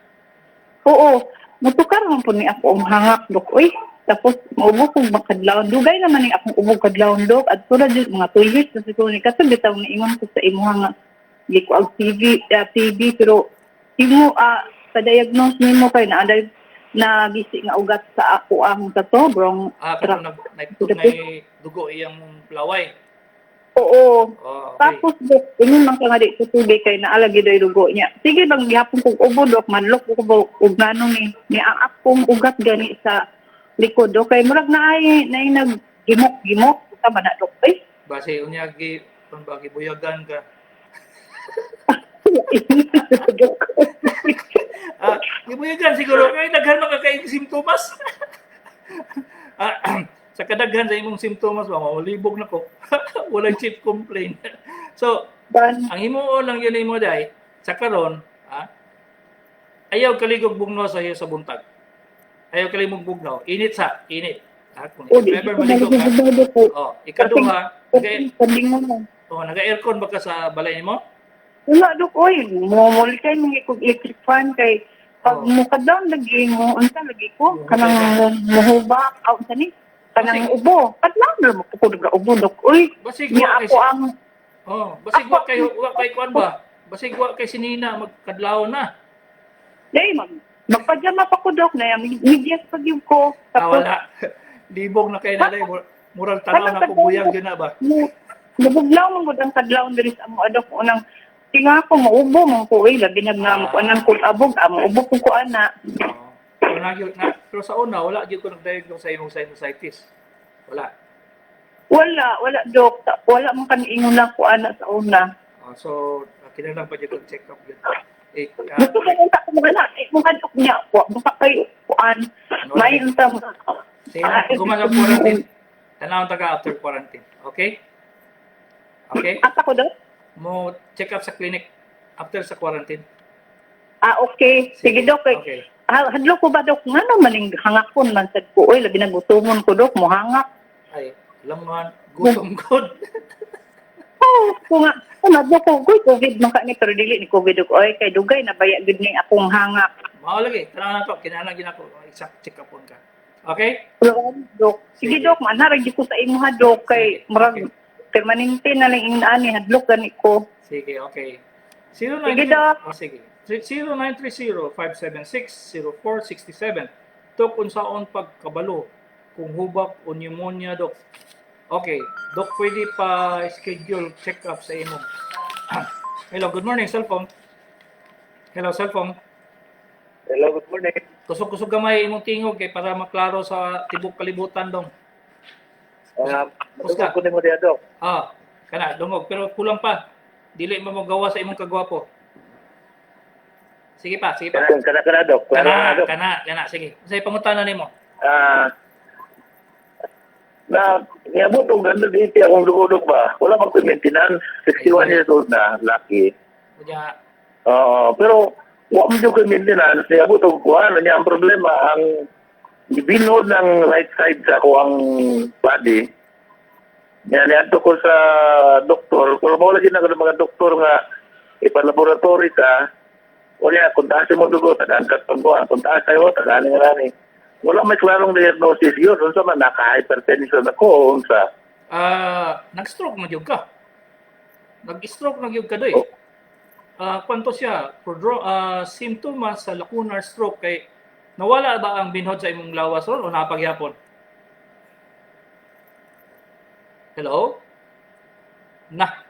Oo, mutukar man po ni ako ang hangak, Dok. Uy, tapos maubo kong makadlawon. Dugay naman ni akong ubo kadlawon, Dok. At tulad yun, mga 2 years na siguro ni kato bitaw niingon ko sa imuha nga di ko og TB, TB pero imo sa diagnose nimo kay na na gisi nga ugat sa ako ang kato brong Ah, kato nag na dugo iyang laway. Oo. Oh, okay. Tapos, Dok, ingon man ka nga di tutubi kay naalagi daw dugo niya. Sige bang gihapon kog ubo, Dok, manlok ko ba og ngano ni ni ang akong ugat gani sa likod, Dok, kay murag naay naay nag gimok-gimok sa man na, Dok. Ay. Base unya gi kung ba gibuyagan ka. Dok. Ah, gibuyagan siguro kay daghan man ka kay simptomas. Ah, sa kadaghan sa imong simptomas ba, maulibog na ko. Walay chief complaint. So, Ban, ang himuon lang yun nimo, day, sa karon, ayaw kaligog bugnaw sa iyo sa buntag. Ayaw kaligog bugnaw. Init sa, init. Ha, kung o di if ever ko maligo ka. maligog, Dok. Oh, ikaduha, Kandingon mo. oh, naga-aircon ba ka sa balay nimo? Wala, Dok, oy, momol kay mga kog electric fan kay pag mo down lagi mo unsa lagi ko kanang muhubak aw unsa ni kanang ubo kadlaw na mo ko ga ubo, Dok, oy. Basig Niya wa kay ako ang Oh, basig wa kay kuan ba? Basig wa kay sinina magkadlaw na. Day mag magpajama pa ko, Dok, na medyas pa gyud ko. Ah, Tapos wala. Libog na kay nalay mural tanaw na ko buyag yun na ba? mo nabuglaw man gud ang kadlaw diri sa amo, Dok, unang tinga ko maubo man ko oy, labi na nga mo anang kul abog amo ubo ko ana. Oo. Pero, na, pero sa una, wala gyud ko nag-diagnose sa imong sinusitis. Wala. Wala, wala, Dok, wala man kan ingon na ko ana sa una. Oh, so, kinahanglan pa gyud check up gyud. Eh, Gusto ko kung ako mga anak, eh, mga dok niya, wa, baka kayo, kuan, may unta mo. Sige na, guman ang quarantine. Tanawon ta ka after quarantine. Okay? Okay? Asa ko, Dok? Mo check up sa clinic after sa quarantine. Ah, okay. Sige, Dok. Eh. Okay. Hadlo ko ba, Dok? Nga naman, yung hangakon man sad ko. Uy, labi nagutumon ko, Dok, mo hangak. Ay, alam mo, gutom good. Oh, ko nga, oh, madlo ko, goy, COVID man ka ni, pero dili ni COVID, Dok. Oy, kay dugay, nabaya gud ni akong hangak. Mao lagi, tanaw na to, kinahanglan gyud ako exact check up on ka. Okay? Pero, Dok, sige, Sige. Dok, manarag di ko sa imuha, Dok, kay, Sige. murag, Okay. permanente na lang yung ani, hadlok gani ko. Sige, okay. 09 Sige, Doc. Oh, sige. 0930-576-0467. Tok unsaon pagkabalo kung hubak o pneumonia, Dok? Okay, Dok, pwede pa schedule check up sa imo. Hello, good morning, cellphone. Hello, cellphone. Hello, good morning. Kusog-kusog gamay imong tingog kay para maklaro sa tibok kalibutan dong. Kusga. Matungkol ko nimo diha, Dok. Ah, kana dungog pero kulang pa. Dili mo magawa sa imong kagwapo. Sige pa, sige pa. Kana kana kana, Dok. Klaro Kana, na, Dok. kana, kana, sige. Unsay pangutana nimo? Ah, na niabot og 180 akong dugo, Dok, ba. Wala man ko'y maintenance. 61 years old na, laki. Unya, Oo, pero wa man jud ko'y maintenance. Niabot og kuan, niya ang problema ang gibinod ng right side sa ako ang body. Yan, niadto ko sa doktor. Kung mawala din ako ng mga doktor nga ipa-laboratory ka, wala, kung taas mo dugo, tagaan ka pagbuhan. Kung taas tayo, tagaan nga rani. Wala may klarong diagnosis yun. Unsa man, naka-hypertension ako, unsa. Ah, nag-stroke na gyud ka. Nag-stroke na gyud ka doy. Oh. Ah, kwanto siya, simptomas sa lacunar stroke kay nawala ba ang binhod sa imong lawas ron o napagyapon? Hello? Na.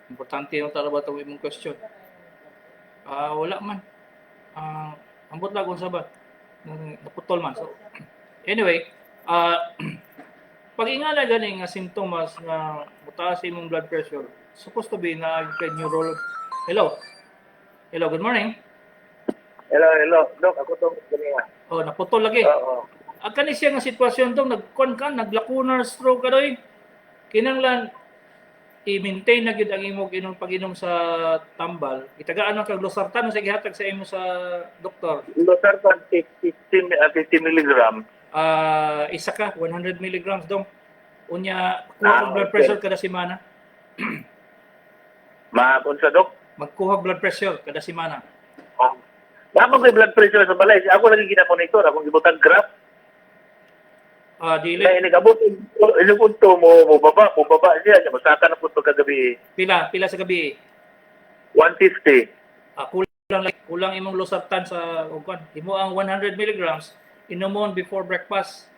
Importante yung tara ba itong imong question. Ah, wala man. Ah, ambot lang kung sa ba. Naputol man. So, anyway, pag ingala gani nga simptomas nga mutaas imong blood pressure, supposed to be na kay neurolog. Hello. Hello, good morning. Hello, hello. Dok, ako tong ganyan. Oh, naputol lagi. Oo. Ang kani siya nga sitwasyon dong nagkuan ka, naglacunar stroke ka doy. Kinanglan i-maintain na gyud ang imong inom pag-inom sa tambal. Itagaan lang kag losartan sa gihatag sa imo sa doktor. Losartan 50, 50 milligram. Ah, isa ka 100 milligrams dong. Unya kuha Ah, og blood okay. pressure kada semana. Mahapon sa dok. Magkuha og blood pressure kada semana. Oh. Mahapon ko'y blood pressure sa balay. Ako lagi ginamonitor. Akong gibutang graph. Ah, dili. Na inigabot, inigabot mo, mo baba siya. Masaka na po ito kagabi. Pila pila sa gabi. 150. Ah, kulang lang kulang imong losartan sa og kuan. Imo ang 100 milligrams inumon before breakfast.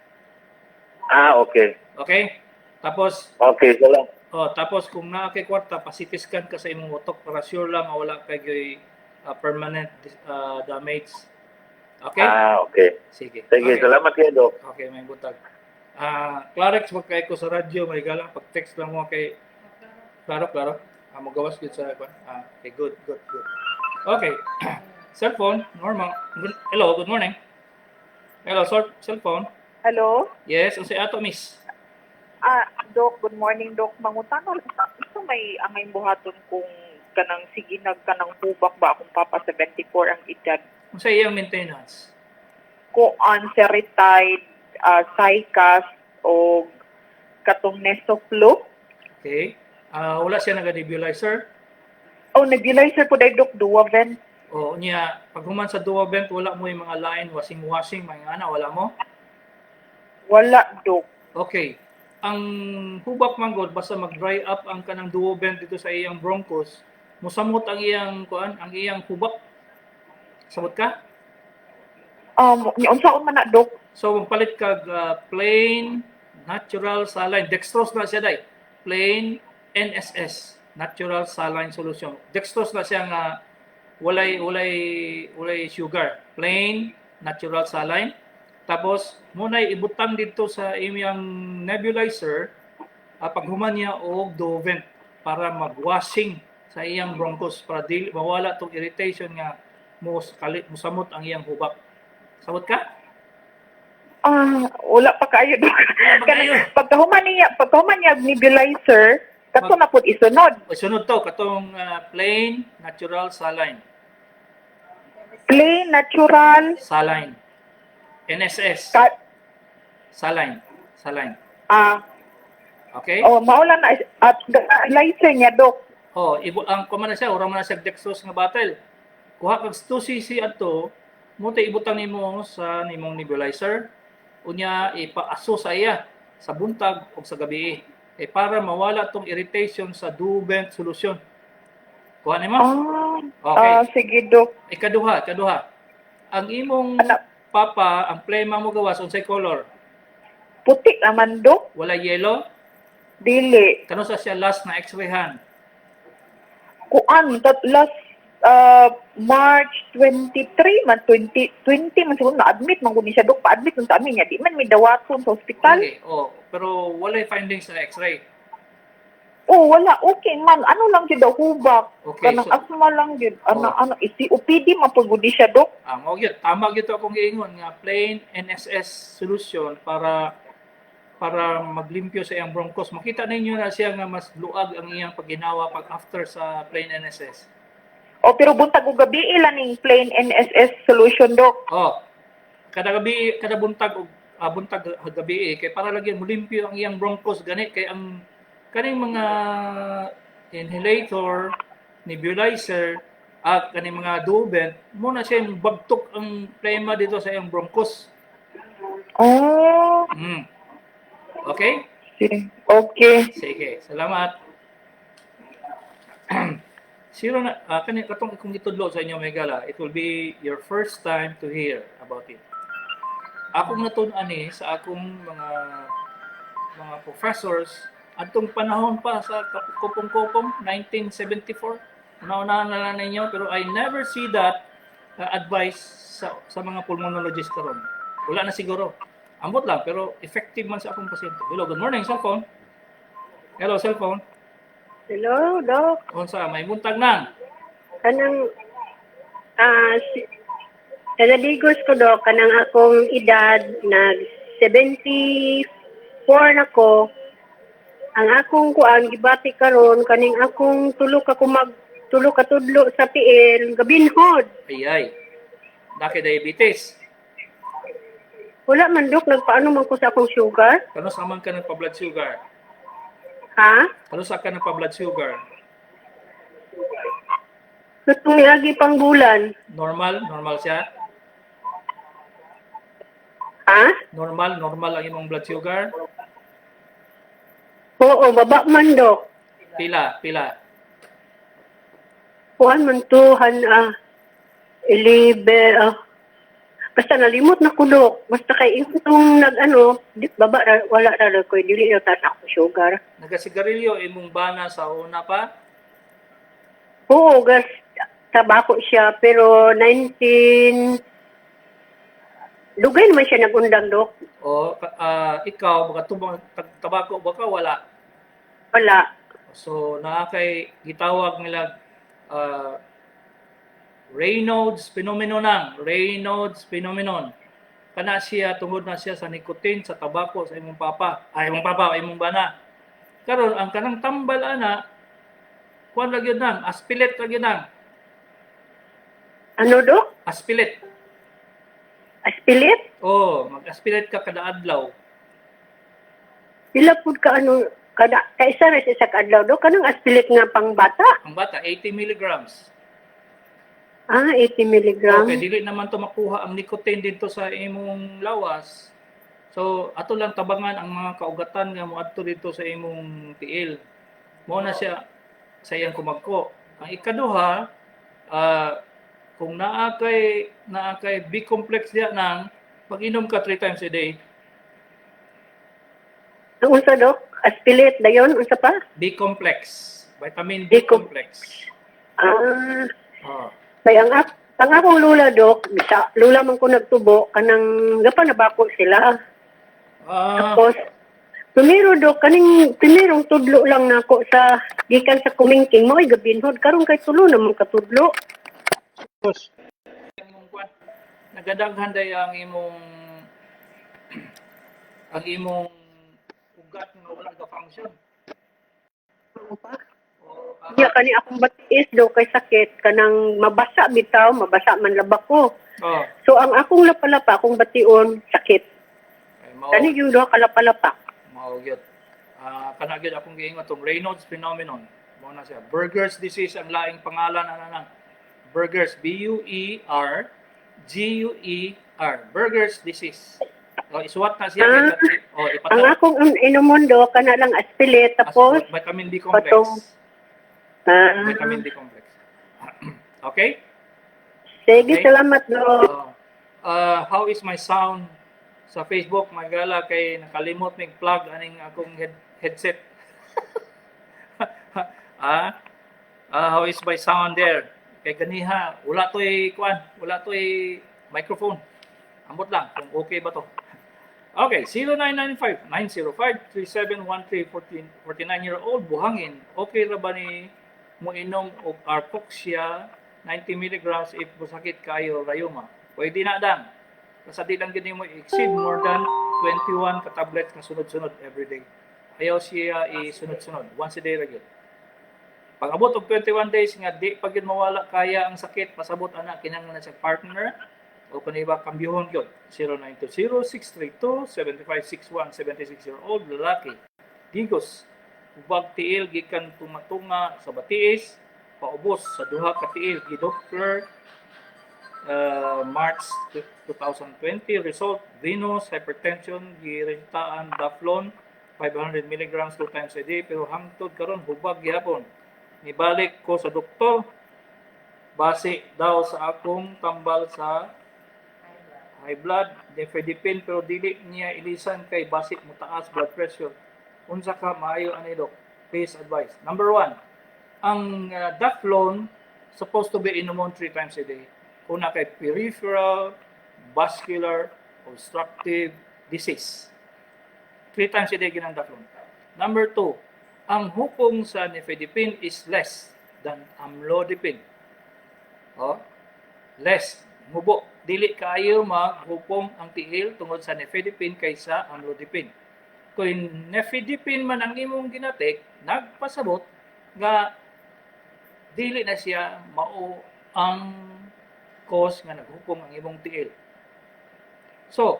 Ah, okay. Okay? Tapos Okay, salamat. oh, tapos kung naa kay kwarta, pa-CT scan ka sa imong utok para sure lang nga wala kay gyoy, permanent damage. Okay? Ah, okay. Sige. Sige, Okay. salamat kayo, Dok. Okay, may butag. Ah, Clarex wag kay ko sa radyo, may galang pag-text lang mo kay Klaro, klaro. Ah, magawas gyud sa kwan. Ah, okay, good, good, good. Okay. Cellphone, normal. Good, hello, good morning. Hello, sir, cellphone. Hello? Yes, unsay ato, miss? Ah, Doc, good morning, Doc. Mangutana lang ta. Ito may angay buhaton kung kanang sige nag kanang hubak ba akong papa, 74 ang edad. Unsay iyang maintenance? Kuan Seretide, Cycas o katong Nesoflo. Okay. Ah, wala siya naga-nebulizer. Oh, nebulizer po dai, Doc, Duavent. O niya, pag human sa Duovent, wala mo yung mga line, washing-washing, mga ana, wala mo? Wala, Doc. Okay. Ang hubak manggod basta mag-dry up ang kanang Duovent dito sa iyang bronchus, musamot ang iyang kuan, ang iyang hubak. Samot ka? Unsaon man na, Doc? So magpalit kag plain natural saline, dextrose na siya dai. Plain NSS, natural saline solution. Dextrose na siya nga walay sugar. Plain natural saline. Tapos munay ibutang dito sa iyang nebulizer, paghuman niya og Dovent para magwashing sa iyang bronchus para dili mawala tong irritation nga musamot ang iyang hubak. Samot ka? Ah, wala pa kaayo, Doc. Wala pa kaayo. Kanang pagkahuman niya og nebulizer, kato na pud isunod. O, sunod to katong plain natural saline. Plain natural Saline. NSS. ka, Saline. Saline. ah. Okay? Oh, mao lang na at lighter niya, Dok. Oh, ibo ang kuman na siya, ura man na siya dextrose nga bottle. Kuha kag 2 cc adto, mo tay ibutang nimo sa nimong nebulizer. Unya ipaaso sa iya sa buntag o sa gabi eh para mawala tong irritation sa Duvent solution. Kuha nimo? Ah, Okay. ah, sige, Dok. Ikaduha, ikaduha. Ang imong Ano? papa, ang plema mo gawas unsay color? Puti naman, Dok. Wala yellow? Dili. Kano sa siya last na x-rayhan? Kuan last March 23 man, 20 20 man siguro na-admit man gud ni siya, Dok. Pa-admit man sa amin niya. Di man mi dawaton sa ospital. Okay, oh, pero walay findings sa x-ray. Oh, wala, okay man. Ano lang jud daw, hubak. Okay, Kanang so asma lang jud. Ano Oh. ano COPD man pud gud ni siya, Dok. ah, mao gyud, tama gyud to akong giingon nga plain NSS solution para maglimpyo sa iyang bronchus. Makita ninyo na siya nga mas luag ang iyang pagginawa pag after sa plain NSS. Oh, pero buntag ug gabi ila ning plain NSS solution, Dok. Oh. Kada gabi, kada buntag og buntag gabi eh, kay para lagi mo limpyo ang iyang bronchus gani kay ang kaning mga inhalator, nebulizer, at kaning mga Duovent, mo na siya yung bagtok ang plema dito sa iyang bronchus. Oh, Okay? sige. Okay. Sige, salamat. Zero na, kani katong kung itudlo sa inyo, Megala, it will be your first time to hear about it. Akong natun-an ni sa akong mga professors atong panahon pa sa Kopong-Kopong 1974. Una-unahan na lang ninyo, pero I never see that advice sa mga pulmonologist karon. Wala na siguro. Ambot lang, pero effective man sa akong pasyente. Hello, good morning, cellphone. Hello, cellphone. Hello, Doc. Unsa may buntag nang? Kanang nagadigos ko, Doc, kanang akong edad nag 74 na ko. Ang akong kuan gibati karon kaning akong tulo ka kumag tulo ka tudlo sa tiil gabinhod. Ay ay. Daki diabetes. Wala man, Dok, nagpaano man ko sa akong sugar? Kano sa man ka nagpa blood sugar? Ha? Kano sa ka nagpa blood sugar? Katong niagi pang bulan. Normal, normal siya. Ha? Normal, normal ang imong blood sugar. Oo, baba man, Dok. Pila, pila. Kuan man to han 11, basta nalimot na ko, Dok. Basta kay itong nag ano di, baba ra, wala ra ko, dili ra taas ako sugar. Nagasigarilyo imong bana sa una pa. Oo, gas tabako siya, pero 19 dugay naman siya nagundang, Dok. O ikaw baka tubang tabako baka wala. Wala. So naa kay gitawag nila Raynaud's phenomenon nang Raynaud's phenomenon. Kana siya tungod na siya sa nicotine sa tabako sa imong papa. Ay, imong papa, imong bana. Karon ang kanang tambal ana, kuan ra gyud nang aspilet ra gyud nang Ano, Dok? Aspilet. Aspilit? Oh, mag-aspilet ka kada adlaw. Pila pud ka ano kada kaisa ra sa isa ka adlaw, Dok, kanang aspilit nga pang bata? Ang bata 80 milligrams. Ah, 80 milligram. Okay, dili naman to makuha ang nicotine dito sa imong lawas. So, ato lang tabangan ang mga kaugatan nga moadto dito sa imong tiil. Mao na siya sa iyang kumagko. Ang ikaduha, kung naa kay B complex diya nang pag-inom ka three times a day, Ang unsa, Dok? Aspilit dayon unsa pa? B complex, vitamin B B complex. Ah. Oh. Kay ang akong lula, Dok, sa lula man ko nagtubo kanang gapa na bako sila. Tapos primero, Dok, kaning primerong tudlo lang nako sa gikan sa kumingking mo ay gabinhod karon kay tulo na man katudlo. Imong kwan, nagadaghan day ang imong ugat nga wala ga function. O, Nya kani akong batiis, Dok, kay sakit kanang mabasa bitaw, mabasa man laba ko. So ang akong lapalapa, akong bation sakit. Ay, mao Kani yung duha ka lapalapa. Mao gyud. Kana gyud akong giingon tong Raynaud's phenomenon. Mao na siya. Burger's disease ang laing pangalan ana nang. Burger's, B U E R G U E R. Burger's disease. O, isuwat na siya. Ah, O, ang ipatawag. akong inomon, Dok, kana lang aspilit tapos Vitamin B complex. patong. Ah, Vitamin D complex. Okay? Sige, Okay. salamat, Dok. How is my sound sa Facebook? Magala kay nakalimot mig plug aning akong headset. How is my sound there? Kay ganiha, wala to'y kuan, wala to'y microphone. Ambot lang kung okay ba to. Okay, 0995 905 3713 49-year-old buhangin. Okay ra ba ni mo inom og Arcoxia 90 milligrams if musakit kayo rayuma? Pwede na dang. Basta di lang gid mo exceed more than 21 ka tablets na sunod-sunod every day. Ayaw siya i-sunod-sunod. Once a day ra gyud. Pag abot og 21 days nga di pa gyud mawala kaya ang sakit, pasabot ana kinahanglan na siya partner. O kung iba, kambyuhon yun. 0920-632-7561, 76-year-old, lalaki. Digos, ubag tiil gikan tunga-tunga sa batiis, paubos sa duha ka tiil, gi-Doppler March 2020, result venous hypertension, girentaan Daflon 500 milligrams two times a day, pero hangtod karon hubag gihapon. Nibalik ko sa doktor, base daw sa akong tambal sa high blood, nifedipine, pero dili niya ilisan kay basi mo taas blood pressure. Unsa ka maayo ani, dok? Please advise. Number one, ang Daflon supposed to be inumon three times a day. Una kay peripheral vascular obstructive disease. Three times a day ginang Daflon. Number two, ang hupong sa nifedipine is less than amlodipine. Oh, less. Mubo. Dili kaayo maghupong ang tiil tungod sa nifedipine kaysa amlodipine. Kung nifedipine man ang imong ginatek, nagpasabot nga dili na siya mao ang cause nga naghupong ang imong tiil. So,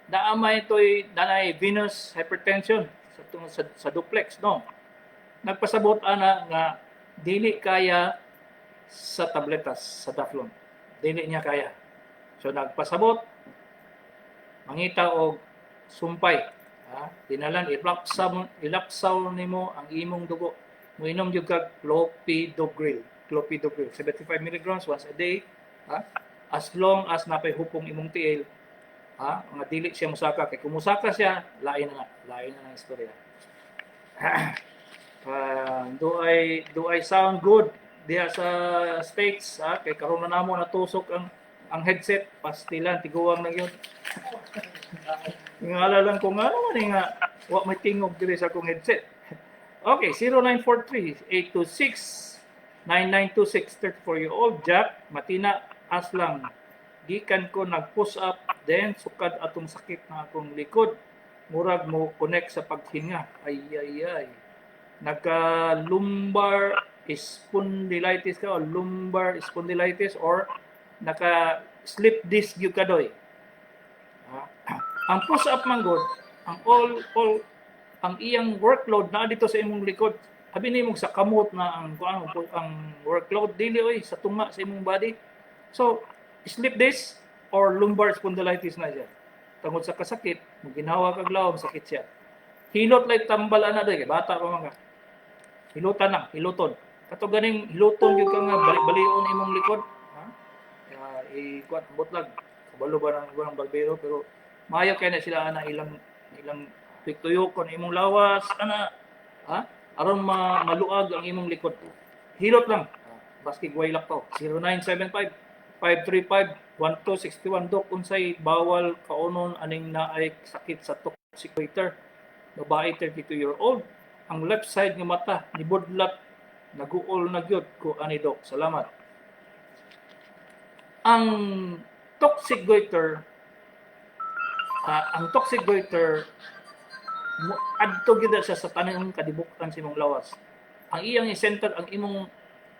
naamay to'y nanay venous hypertension sa tungod sa duplex, no? Nagpasabot ana nga dili kaya sa tabletas sa Daflon. Dili niya kaya. So nagpasabot mangita og sumpay. Ha? Dinalan ilapsaw ilapsaw nimo ang imong dugo. Moinom jud kag clopidogrel. Clopidogrel 75 milligrams once a day. Ha? As long as napay hupong imong tiil, ha? Nga dili siya musaka kay kung musaka siya, lain na nga, lain na ng istorya. Do I sound good diha sa States, ha? Kay karon na namo natusok ang headset, pastilan tiguang na gyud. Ngala lang ko nga naman eh, nga wa may tingog diri sa akong headset. Okay, 0943 826 9926, 34-year-old Jack Matina Aslang. Gikan ko nag-push up, then sukad atong sakit na akong likod. Murag mo connect sa paghinga. Ay ay ay. Nagka lumbar spondylitis ka o lumbar spondylitis or naka slip disc gyud ka doy. Ah, ang push up man gud, ang all ang iyang workload na dito sa imong likod. Abi nimo sa kamot na ang kuan ang workload, dili oy, sa tunga sa imong body. So slip disc or lumbar spondylitis na siya. Tungod sa kasakit, mo ginhawa kag lawom, sakit siya. Hilot like tambal ana doy kay bata pa man ka. Hilutan lang, hiluton. Kato ganing hiluton gyud ka nga bali-balion imong likod. Ha? I kuan ambot lang. Kabalo ba ng barbero, pero maayo kay na sila ana ilang ilang tuyokon imong lawas ana, ha, aron maluag ang imong likod. Hilot lang. Baski guwaylak to. 0975 535 1261. Dok, unsay bawal kaunon aning naay sakit sa toxic goiter? Babae, 32-year-old. Ang left side nga mata nibudlat, naguol na gyud ko ani, dok. Salamat. Ang toxic goiter, ang toxic goiter adto gyud siya sa tanang kadibukan sa imong lawas. Ang iyang i-center ang imong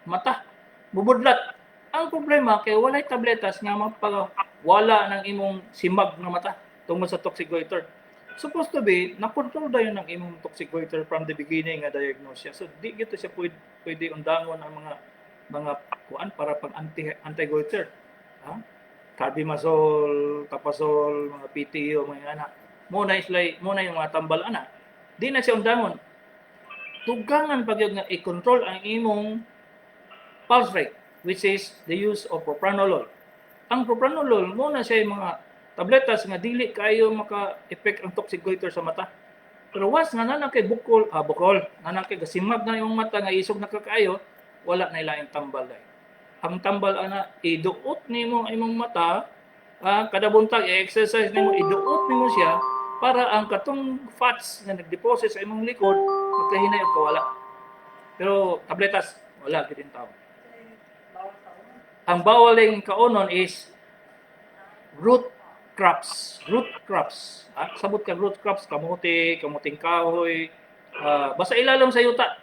mata, mubudlat. Ang problema kay walay tabletas nga mapawala ng imong simag nga mata tungod sa toxic goiter. Supposed to be na-control dayon ang imong toxic goiter from the beginning nga diagnose siya. So di gyud to siya pwede undangon ang mga kuan para pang anti goiter. Ha? Carbimazole, Tapazole, mga PTO, mga ana. Mo na sila, mo na yung mga tambal ana. Di na siya undangon. Tugangan pag nga i-control ang imong pulse rate, which is the use of propranolol. Ang propranolol mo na siya yung mga tabletas nga dili kayo maka-effect ang toxic goiter sa mata. Pero once nga nana kay bukol, bukol, nana kay gasimag na imong mata nga isog na kaayo, wala na ilaing tambal dai. Ang tambal ana, iduot nimo ang imong mata, kada buntag i-exercise nimo, iduot nimo siya para ang katong fats nga nagdeposit sa imong likod magkahinay og kawala. Pero tabletas wala gid tawo. Ang bawal yung kaunon is root crops. Root crops. Sabot ka root crops, kamote, kamuting kahoy, basta ilalom sa yuta.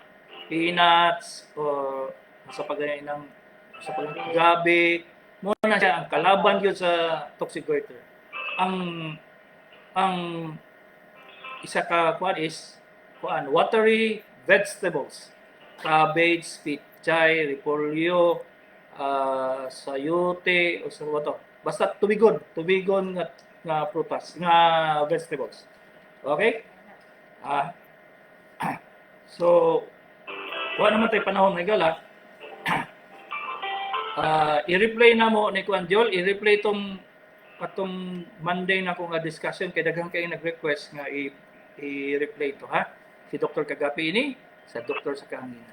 Peanuts, o sa pag ng sa pag gabi, Mo na siya ang kalaban gyud sa toxic goiter. Ang isa ka kuan is kuan, watery vegetables. Cabbage, pichay, repolyo, sayote o sa wato. Basta tubigon, tubigon nga prutas, nga vegetables. Okay? Ah. So, wala naman tayo panahon na gala. Ah, i-replay na mo ni Kuan Diol, i-replay tong katong Monday na ko nga discussion kay daghan kay nag-request nga i-replay to, ha. Si Dr. Kagapi ini sa Doktor sa Kahanginan.